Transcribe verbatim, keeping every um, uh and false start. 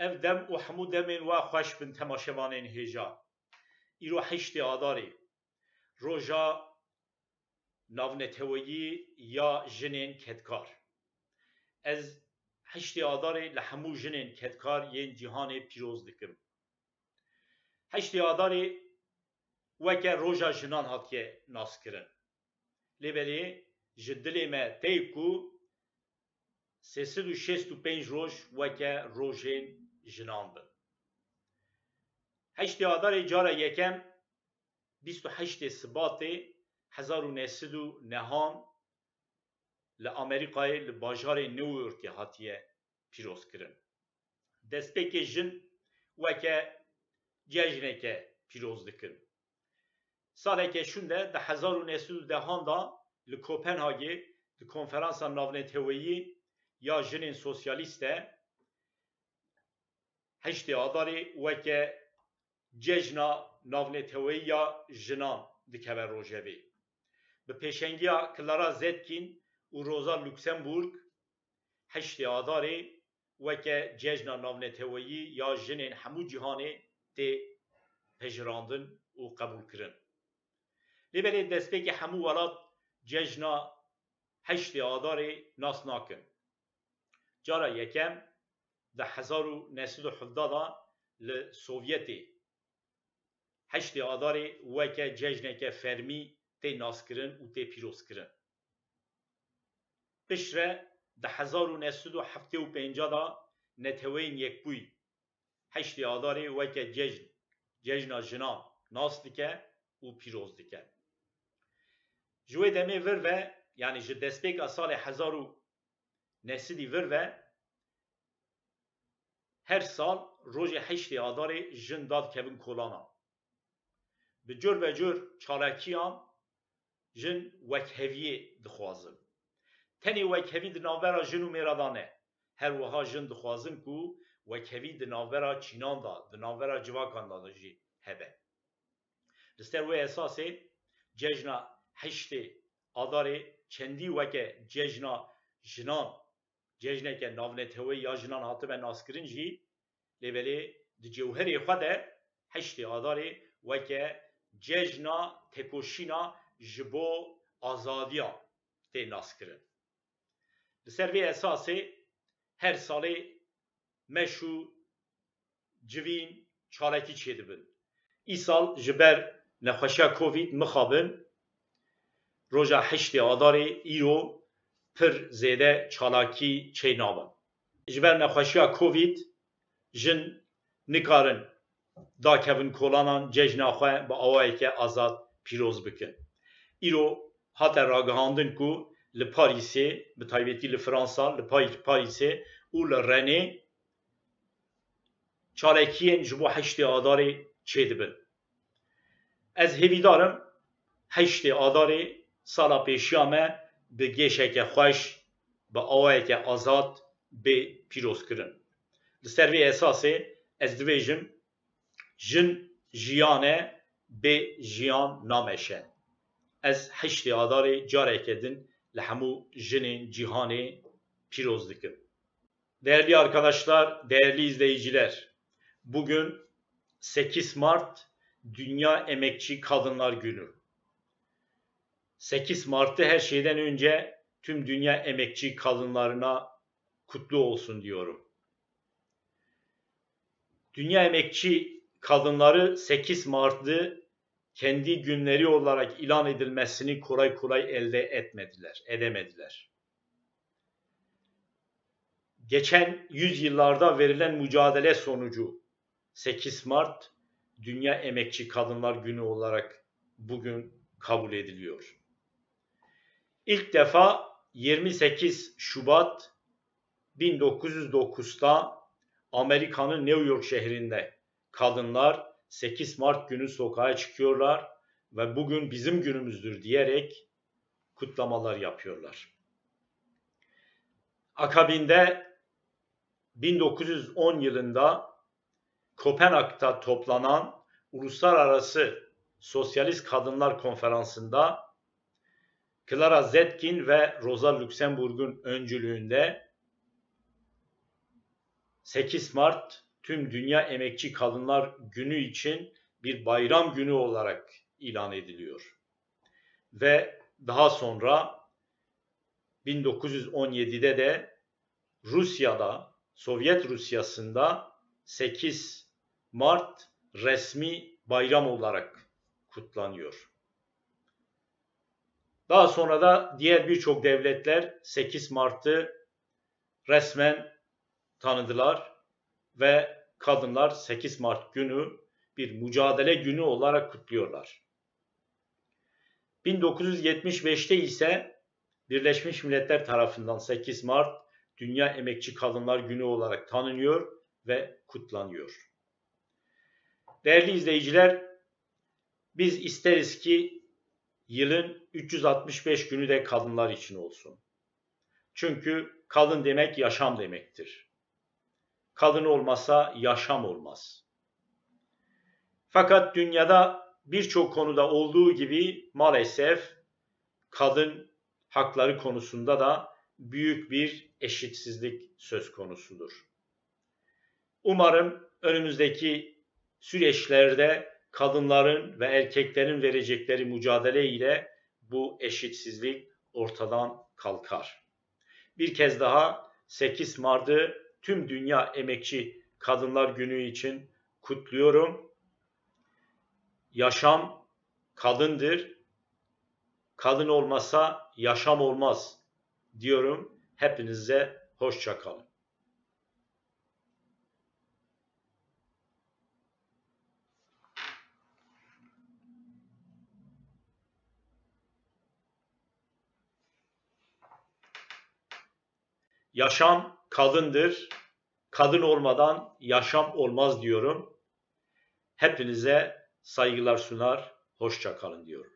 Ev dem û hemû demên we xweş bin temaşevanên hêja. Îro heştê Adarê, roja navneteweyî ya jinên kedkar. Ez heştê Adarê li hemû jinên kedkar yên cîhanê pîroz dikim. Heştê Adarê weke roja jinan hatiye naskirin. Lê belê ji dilê me tê ku sê sed û şêst û pênc roj weke rojên jinan bin. Heştê Adarê cara yekem bîst û heştê Sibatê hezar û neh sed û nehan li Amerîkayê li bajarê New Yorkê hatiye pîrozkirin. Destpêkê jin weke cejneke pîroz dikin. Saleke şûnde di hezar û neh sed û dehan de li Kopenhagê di konferansa navneteweyî ya jinên sosyalîst de heştê Adarê weke cejna navneteweyî ya jinan dikeve rojevê. Bi pêşengiya Clara Zetkin û Rosa Luxemburg heştê Adarê weke cejna navneteweyî ya jinên hemû cîhanê tê pejirandin û qebûlkirin. Lê belê destpêkê hemû welat cejna heştê Adarê nas nakin. Cara yekem di hezar û neh sed û hevdeh de li Sovyetê heştê Adarê weke cejneke fermî tê naskirin û tê pîrozkirin. Piştre di hezar û neh sed û heftê û pênc de Neteweyên Yekbûyî heştê Adarê weke cejn, cejna jinan nas dike û pîroz dike. Ji wê demê vir ve, yanî ji destpêka salê hezar û neh sed û vir ve, her sal rojê heştê Adarê jin dadikevin kolanan. Bi cur be cur çalakiyan jin wekheviyê dixwazin. Tenê wekhevî di navbera jin û mêra de ne. Her wiha jin dixwazin ku wekhevî di navbera çînan de, di navbera civakan de jî hebe. Li ser wê esasê cejna heştê Adarê çendî weke cejna jinan, cejneke navneteweyî ya jinan hatibe naskirin jî, lê belê di cewherê xwe de heştê Adarê weke cejna tekoşîna ji bo azadiya tê naskirin. Li ser vê esasê her salê meş û civîn çalakî çêdibin. Îsal ji ber nexweşiya Covid mixabin roja heştê Adarê îro pir zêde çalakî çênabin. Ji ber nexweşiya Covid jin nikarin dakevin kolanan cejna xwe bi awayeke azad pîroz bikin. Îro hate ragihandin ku li Parîsê, bi taybetî li Fransa, li Pay-, Parîsê û li Renê çalakiyên ji bo heştê Adarê çêdibin. Ez hêvîdar im heştê Adarê sala pêşiya me bi gêşeke xweş, bi awayeke azad bê pîrozkirin. Li ser vê esasê ez dibêjim, jin jiyan e, bê jiyan nameşe. Ez heştê Adarê careke din li hemû jinên cîhanê pîroz dikim. Değerli arkadaşlar, değerli izleyiciler, bugün sekiz Mart Dünya Emekçi Kadınlar Günü. Sekiz Mart'ı her şeyden önce tüm dünya emekçi kadınlarına kutlu olsun diyorum. Dünya emekçi kadınları sekiz Mart'ı kendi günleri olarak ilan edilmesini kolay kolay elde etmediler, edemediler. Geçen yüzyıllarda verilen mücadele sonucu sekiz Mart Dünya Emekçi Kadınlar Günü olarak bugün kabul ediliyor. İlk defa yirmi sekiz Şubat bin dokuz yüz dokuzda Amerika'nın New York şehrinde kadınlar sekiz Mart günü sokağa çıkıyorlar ve "Bugün bizim günümüzdür" diyerek kutlamalar yapıyorlar. Akabinde bin dokuz yüz on yılında Kopenhag'da toplanan Uluslararası Sosyalist Kadınlar Konferansı'nda Clara Zetkin ve Rosa Luxemburg'un öncülüğünde sekiz Mart Tüm Dünya Emekçi Kadınlar Günü için bir bayram günü olarak ilan ediliyor. Ve daha sonra bin dokuz yüz on yedide de Rusya'da, Sovyet Rusyası'nda sekiz Mart resmi bayram olarak kutlanıyor. Daha sonra da diğer birçok devletler sekiz Mart'ı resmen tanıdılar ve kadınlar sekiz Mart günü bir mücadele günü olarak kutluyorlar. Bin dokuz yüz yetmiş beşte ise Birleşmiş Milletler tarafından sekiz Mart Dünya Emekçi Kadınlar Günü olarak tanınıyor ve kutlanıyor. Değerli izleyiciler, biz isteriz ki yılın üç yüz altmış beş günü de kadınlar için olsun. Çünkü kadın demek yaşam demektir. Kadın olmasa yaşam olmaz. Fakat dünyada birçok konuda olduğu gibi maalesef kadın hakları konusunda da büyük bir eşitsizlik söz konusudur. Umarım önümüzdeki süreçlerde kadınların ve erkeklerin verecekleri mücadele ile bu eşitsizlik ortadan kalkar. Bir kez daha sekiz Mart'ı tüm Dünya Emekçi Kadınlar Günü için kutluyorum. Yaşam kadındır. Kadın olmasa yaşam olmaz diyorum. Hepinize hoşça kalın. Yaşam kadındır. Kadın olmadan yaşam olmaz diyorum. Hepinize saygılar sunar, hoşça kalın diyorum.